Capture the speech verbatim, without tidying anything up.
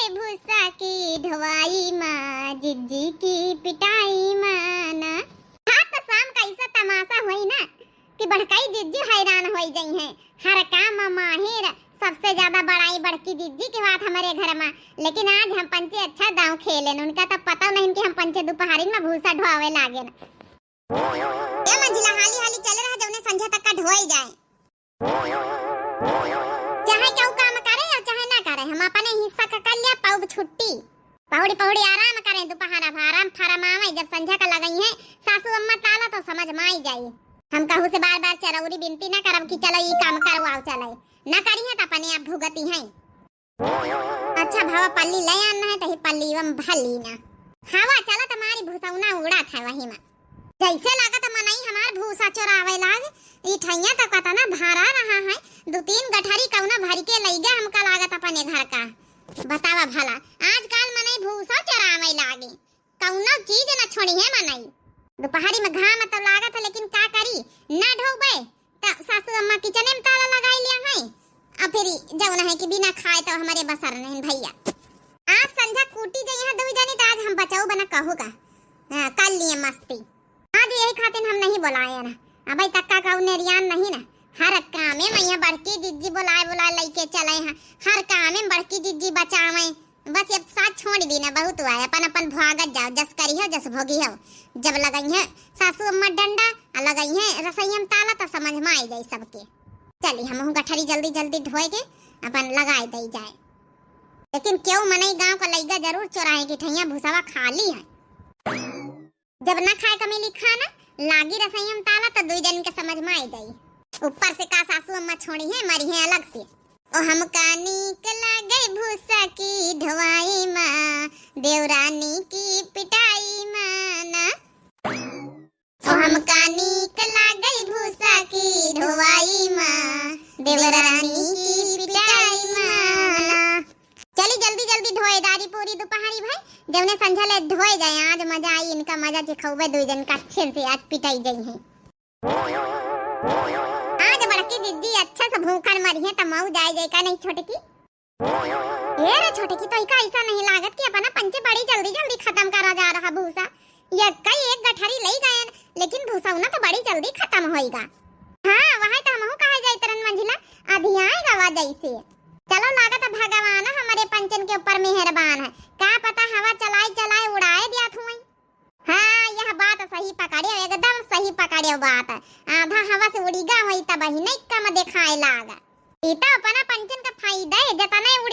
भूसा की ढोवाई मा, जिज्जी की पिटाई मा ना। हाँ, तो शाम का ऐसा तमाशा होई ना कि बड़कई जिज्जी हैरान होई जइहैं। हर काम मा माहिर, सबसे ज्यादा बड़ाई बड़की जिज्जी के बात हमरे घर मा। लेकिन आज हम पंचे अच्छा दांव खेलेन, उनका तो पता नहीं कि हम पंचे दुपहरिन मा भूसा ढोवावे लागेन। ए मंझिला, हाली हाली चले रहा, जौने संझा तक का ढोई जाए। चाहे केहू काम करे या चाहे ना करे, हम अपने हिस्सा का कर लिया, पौब छुट्टी। पौड़ी पौड़ी आराम करें, दुपहरा भर आराम फरमावे, जब संझा का लगइहैं सासू अम्मा ताला तो समझ मा आई जाई। हम कहू से बार बार चरौरी बिनती ना करब कि चलो ई काम करवाओ, चले ना करिहैं तो अपने आप भुगतिहैं। अच्छा भवा पल्ली ले आना है, तही पल्ली एवं भली ना। हवा चलत मारी भूसौना उड़त है वही मा। जैसे लागत मनई हमार भूसा चोरावे लाग। ई ठैया तो कतना भरा रहा है, दू तीन गठरी कौना भरी के लइगा हमका लागत अपने घर का। बतावा भला, आजकल मनई भूसा चोरावे लागे, कौनो चीज न छोड़िहैं मनई। दुपहरी मा घाम तो लागत है, लेकिन का करी, ना ढोबे त सासू अम्मा किचने मा ताला लगाई लिया है। अब फिर जौन है कि बिना खाए तो हमरे बसर नहीं भैया। आज संझा कूटी जइहैं दुई जनी, त आज हम बचाऊ बना कहूगा। हाँ, कर लिए मस्ती। आज यही खातिर हम नहीं बोलाए ना। अबे तक का कहू नेरियान नहीं ना। हर कामे मा यहाँ बड़की जिज्जी बोलाए बोलाए लइके चले हैं। हर कामे मा बड़की जिज्जी बचावे। बस अब साथ छोड़ दी ना, बहुत हुआ है। अपन अपन भागत जाओ, जस करी हो, जस भोगी हो। जब लगइहैं सासू अम्मा डंडा, आ लगइहैं रसोईया मा ताला, तो समझ मा आई जाई सबके। चली हमहू गठरी जल्दी जल्दी ढोए के अपन लगाए दई जाए। लेकिन केहू मनई गांव का लइगा जरूर चोराए कि ठैया भूसवा खाली है। जब ना खाए का मिली खाना, लागी रसोईया मा ताला, तो दुई जन के समझ मा आई जाई। ऊपर से का सासू अम्मा छोड़िहैं, मरिहैं अलग से। ओ हमका नीक लागे भूसा की ढोवाई मा, देवरानी की पिटाई मा ना। ओ हमका नीक लागे भूसा की ढोवाई मा, देवरानी की पिटाई मा ना। चली जल्दी जल्दी ढोए दारी पूरी दुपहरी भई, जौने संझा ले ढोए जाए। आज मजा आई इनका, मजा चिखौबे दुई जन का अच्छे से, आज पिटाई जइहैं। आज बड़की जिज्जी अच्छा से भूखन मरिहैं त मऊ जाए जाए का नहीं छोटकी। ए रे छोटकी, तो इका ऐसा नहीं लागत कि अपना पंचे बड़ी जल्दी जल्दी खत्म करा जा रहा भूसा। ये कई एक गठरी ले गए, लेकिन भूसा ना तो बड़ी जल्दी खत्म होइगा। हाँ, वही तो हमहू कहा जाइत रन मंझिला, अधियाए गवा जैसे। चलो लागत है भगवान हमरे पंचन के ऊपर मेहरबान है, का पता हवा चलाई चलाई उड़ाए दिया थुई। हाँ, यह बात सही पकड़े, एकदम सही पकड़े बात। आधा हवा से उड़ीगा होई तब ही नहीं कम दिखाए लाग। ई तो अपना पंचन का फायदा है, जतने उड़ी